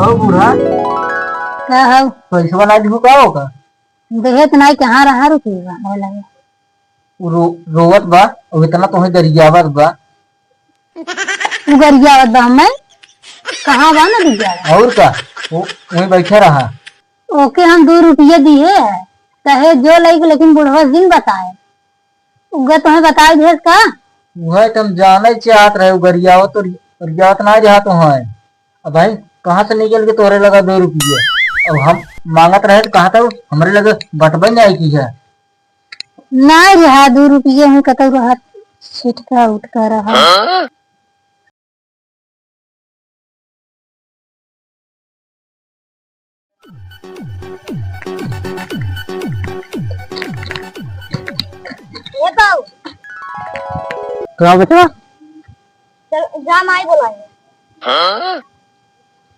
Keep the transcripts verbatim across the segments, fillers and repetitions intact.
हो बूढ़ा। का हो? पैसवा ना दिहू का होगा? देहत नाई, कहाँ रहा रुपया? उ रो-, रोवत बा, अब इतना तोहे गरियावत बा। उ गरियावत बा हमें? कहाँ बा ना गरियावत? और का? वो वहीं बैठे रहा। ओके हम दो रुपये दिए, कहे जो लइक, लेकिन बुढ़वा जिन बताए। उगा तोहे बताए भेज का? उहे तो हम जाने चाहत रहे, उ गरियावत तो गरियावत ना रहा तो है। अब भाई कहाँ से निकल के तोरे लगा दो रुपये? अब हम मांगत रहे तो कहा था हमरे लगे बटबे नहीं की है। ना रहा दो रुपये, हम कतौ रहत छिटका उठका रहा। ए बाऊ। का बचवा? चल, जा माई बोलाए।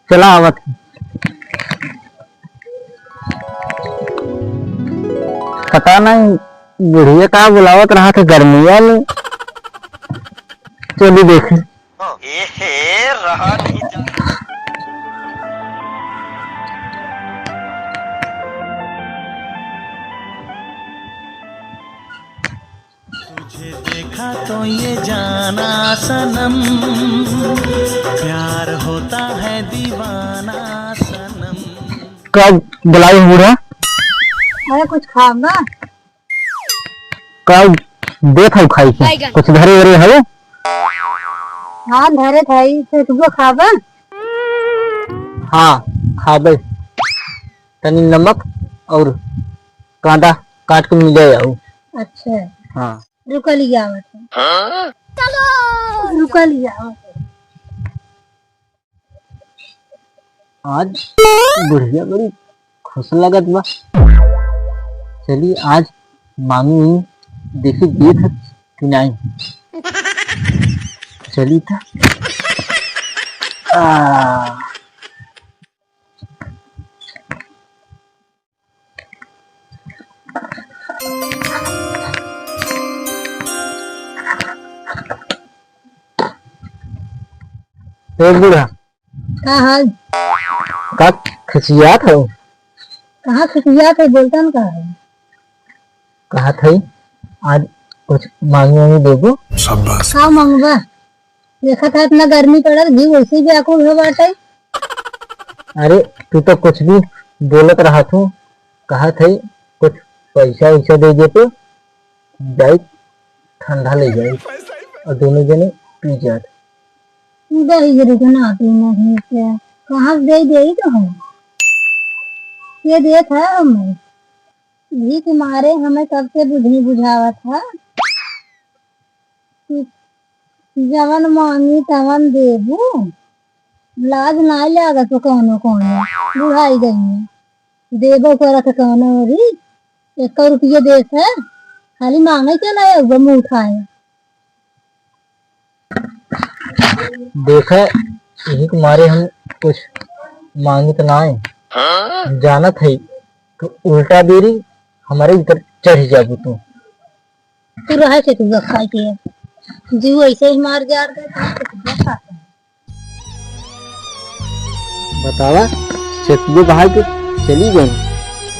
चला आवत है। पता नहीं बुढ़िया का बुलावत रहा था गर्मिया में। चली देखे। एहे, रहा नहीं जा। तुझे देखा तो ये जाना सनम, प्यार होता है दीवाना सनम। कब बुलाई बूढ़ा? अरे कुछ खाओ ना। का देत हऊ खाई के? बैगन। कुछ धरे वरे हऊ? हाँ, धरे थाई, तो तुमको खाबा? हाँ, खाबे। तनी नमक और कांदा काट के मिले आऊ। अच्छा। हाँ। रुका लिया आवत है। रुका लिया आवत है। आज बुढ़िया बड़ी खुश लगत बा। चली आज मांगी उंगी देखी देत है कि नाई। चली त। आ। ए बूढ़ा। का हाल? का खिसियात हो? कहाँ खिसियात है, बोलता न का है? कहत है, आज कुछ मांगी वांगी देबो? शाबाश। का मांगबा? देखत है इतना गर्मी पड़त, घी वैसे ही व्याकुल हो बाटे। अरे, तू तो कुछ भी बोलत रहत हो, कहत है कुछ पैसा वैसा दे देते, जाई ठंडा ले जाई और दोनों जने पी जात। दही जरूर ना पीना है क्या? कहाँ से दे दे तो हम? ये देत है हमें। भीख मारे हमें कब से बुद्धि बुझावत है। जवन मांगी तवन देबू, लाज नाई लागत हो कौनो कौनो, बुढ़ाई गई है। देबो करत कौनो री, एक रुपये देत है, खाली मांगे चला है, वो मुंह उठाए। देखे, यही के मारे हम कुछ मांगित नाई। जानत है, तू उल्टा बेरी हमारे ऊपर चढ़ जाबू तू। तू रहे से तू खाए के। जीव ऐसे ही मार जार दे, तो तू खा। बतावा, सेतियो बहाई के चली गई।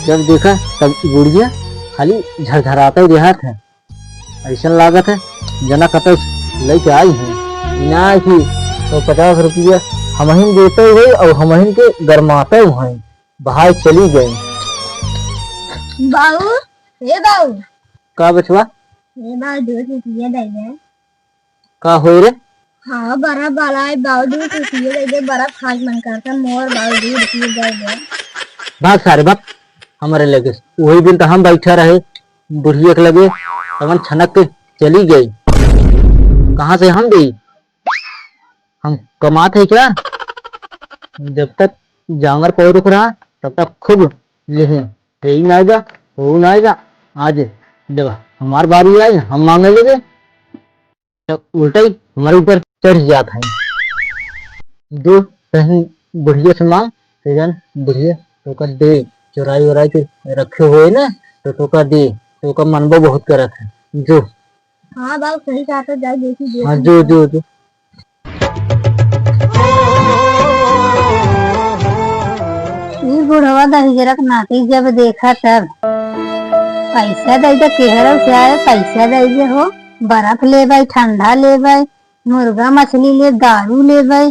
जब देखा, तब बुढ़िया खाली झरझराते देहात है। ऐसन लागत है, जना कतौ लेके आई है। ना कि तो पचास रुपया हमहिन देते हुए और हमहिन के गरमाते हुए बहाई चली गई। बाऊ, ए बाऊ। का बचवा? ए बाऊ, दो रुपया दे दे। का होय रे? हाँ, बड़ा बड़ा है, बाऊ, दो रुपया दे दे, बड़ा खास मन करता, मोर बाऊ, दो रुपया दे दे। भाग सारे, भाग, हमारे लगे। वही दिन तो हम बैठा रहे, बुढ़िया के लगे, तवन छनक के चली गई। कहाँ से हम देई? हम कमात है क्या? जब तक जांगर पौरुख रहा, तब तक खूब लेहे। हे ही ना आएगा, वो ना आएगा। आज जब हमार बारी आई, हम मांगे लगे। तो उल्टा ही हमारे ऊपर चढ़ जात है। जो कहीं बुढ़िया से मांग, तो जान बुढ़िया तोका दे, चुराई उराई के रखे हुए ना, तो तोका दे, तोका मनबो बहुत करत है। जो। हाँ बाबू, सही कहा था, जाए देखी, देखी। हाँ, जो, जो, जो। बुढ़वा दहिजरक नाती जब देखा तब, पैसा दे दे, केहरो से आए, पैसा दे दे हो, बर्फ लेबै, ठंडा लेबै, मुर्गा मछली लेब, दारू लेबै,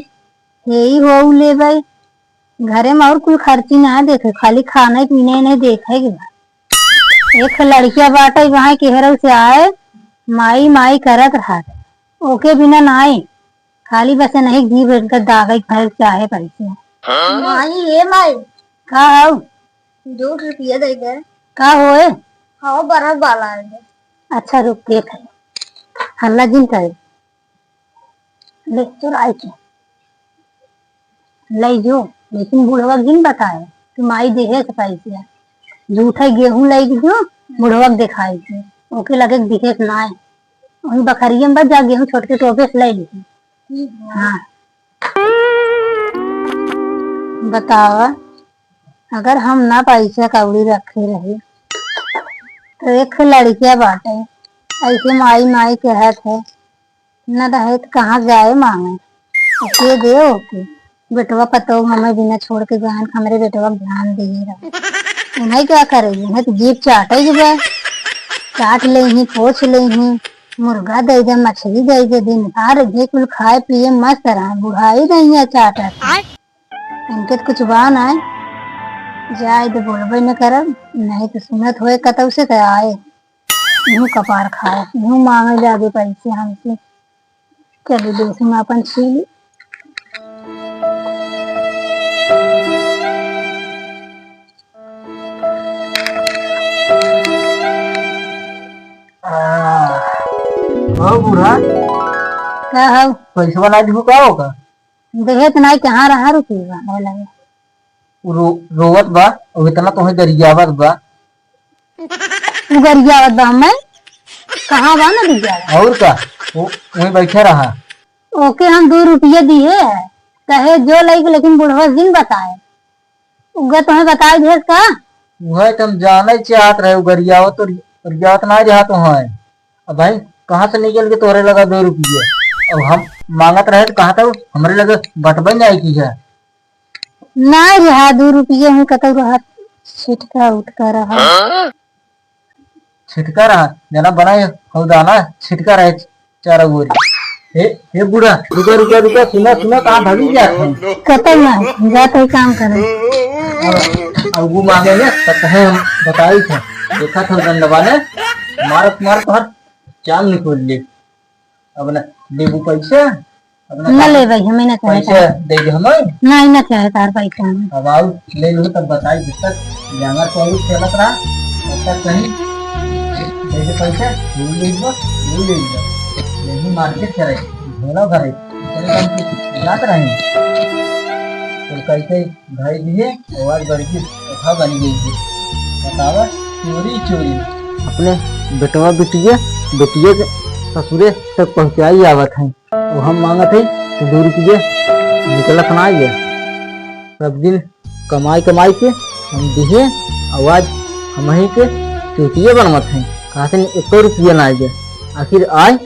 हेई होऊ लेबै। घरे में और कुल खर्ची ना देखे, खाली खाने पीने नहीं देखे के बा। एक लड़किया बाटे वहाँ केहरो से आए, माई माई करत रहत, ओके बिना नाई, खाली बस नहीं घी भर के दागे के भर चाहे पैसे। माई, ए माई। का हऊ? दो रुपया दे दे। का होए? हाँ, बर्फ वाला है। अच्छा रुक, देख है, हल्ला जिन करे। ले, चोराई के। लई जो, लेकिन बुढ़वा के जिन बताए कि माई देहे से पैसे। झूठे गेहूं लई के जो, बुढ़वा के देखाई के। ओके लगे के दिहे से नाय। वहीं बखरिया में बस जा, गेहूं छोटके टोपे से लई ली। हाँ। बतावा, अगर हम ना पैसा कौड़ी रखे रही, तो एक लड़किया बाटे, ऐसे माई माई कहत है, न रहे त कहाँ जाए मांगे? आ के दे ओके? बेटवा पतोह हमें बिना छोड़ के जान, हमरे बेटवा के ध्यान दिए रहे। उन्हें क्या करे? उन्हें तो जीभ चाटे के बा। चाट लेही, पोछ लेही, मुर्गा दे दे, मछली दे दे, दिन भर जे कुल खाए पिए मस्त रहे, बुढ़ाई नहीं है चाटत। इनके तो कुछ बा ना, जाए दे, बोलबे न करब, नहीं तो सुनत होए कतौ से तो आए। इहू कपार खाए, इहू मांगे जादे पैसे हमसे। चली देसी में अपन छीली। आ, हो बूढ़ा। का हो? पैसवा ना दिहू का होगा? देहे त नाई, कहाँ रहा रुपया? हो लगे। उ रो-, रोवत बा, और इतना तोहे गरियावत बा। उ गरियावत बा हमें? कहाँ बा ना गरियावत? और का? वो वहीं बैठे रहा। ओके हम दो रुपया दिए है, कहे जो लइके, लेकिन बुढ़वा जिन बताए। उगे तोहे बताए दिए का? उहे त हम जाने चाहत रहे, उ गरियावत तो गरियावत ना रहा तोहे। अब भाई, कहाँ से निकल के तोहरे लगा दो रुपये? अब हम मांगत रहे तो कहा था, हमरे लगे बटबे नहीं की है। ना रहा दो रुपये, हम कतौ रहा, छिटका उटका रहा। छिटका रहा, जना बनाए हौदाना, छिटका रहे चारों ओर। हे, हे बूढ़ा, रुका, रुका, रुका, सुना, सुना, कहाँ भागी गया था? कतौ ना, जात है काम करे। अब, अब वो मांगे ने, तो कहे हम बताई थे, देखा था डंडवा ने, मारत, मारत हर चाल निकल ले। अब ना लेबू पैसा, अब ना न लेबै, हमें न चाहे पैसा तार। दे दे हमें। नहीं, न चाहे तार पैसा हमें। अब आओ, ले लो तब बताई, जब तक जाना तो खेलत रहा, तब तक कहीं दे दे पैसा, ले ले लो, ले ले लो। यही मार्केट करे, झोला भरे, इतने काम की जात रहे। तो कैसे भाई दिए, आवाज बढ़ गई, कथा बन गई है। बतावा, चोरी चोरी। अपने बेटवा बिटिया, बिटिया के ससुरे तक पहुँचाई आवत है। वो हम मांगत है कि दो रुपये निकलत ना आइए। सब दिन कमाई कमाई के हम दिए, आवाज हम ही के चूतिया बनवत है। कहा से एको रुपया ना आइए। आखिर आए,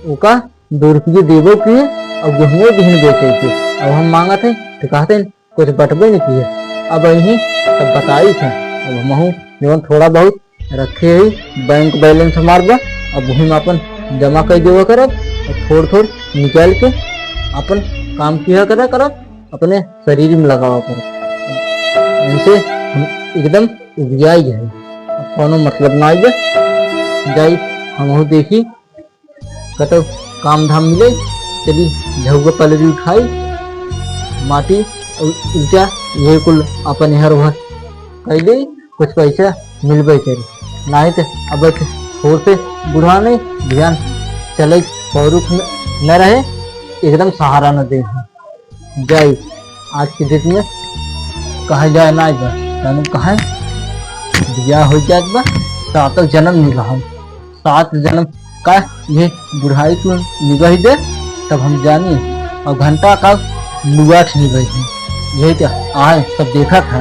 ओका दो रुपये देबो किए और गेहूं दिहन बेचे के। अब हम मांगत है तो कहते हैं कुछ बटबे नहीं किए। अब यही सब बताई थे। अब हमहू जवन थोड़ा बहुत रखे ही बैंक बैलेंस हमार बा, अब वही में अपन जमा कर देवा करब और थोड़ थोड़ निकाल के अपन काम किया करा करब, अपने शरीर में लगावा करब। इनसे हम एकदम उबियाई है, अब कोनो मतलब ना आइए। जाई हमहू देखी कतौ काम धाम मिले, चली झउआ पलरी उठाई, माटी और ईटा, ये कुल अपन एहर ओहर कई दे, कुछ पैसा मिलबे करी। नाहीं तो अब छोड़ से बुढ़ा नहीं, ध्यान चले पौरुख न, न रहे, एकदम सहारा न दे। जाई, आज के डेट में कहा जाए ना जाए, जाने कहा बियाह हो जात बा, सातों जन्म निभाओ, सात जन्म का ये बुढ़ाई को निभाई दे, तब हम जानी। और घंटा का लुआठ निभाई दे, यही क्या आए सब देखा था।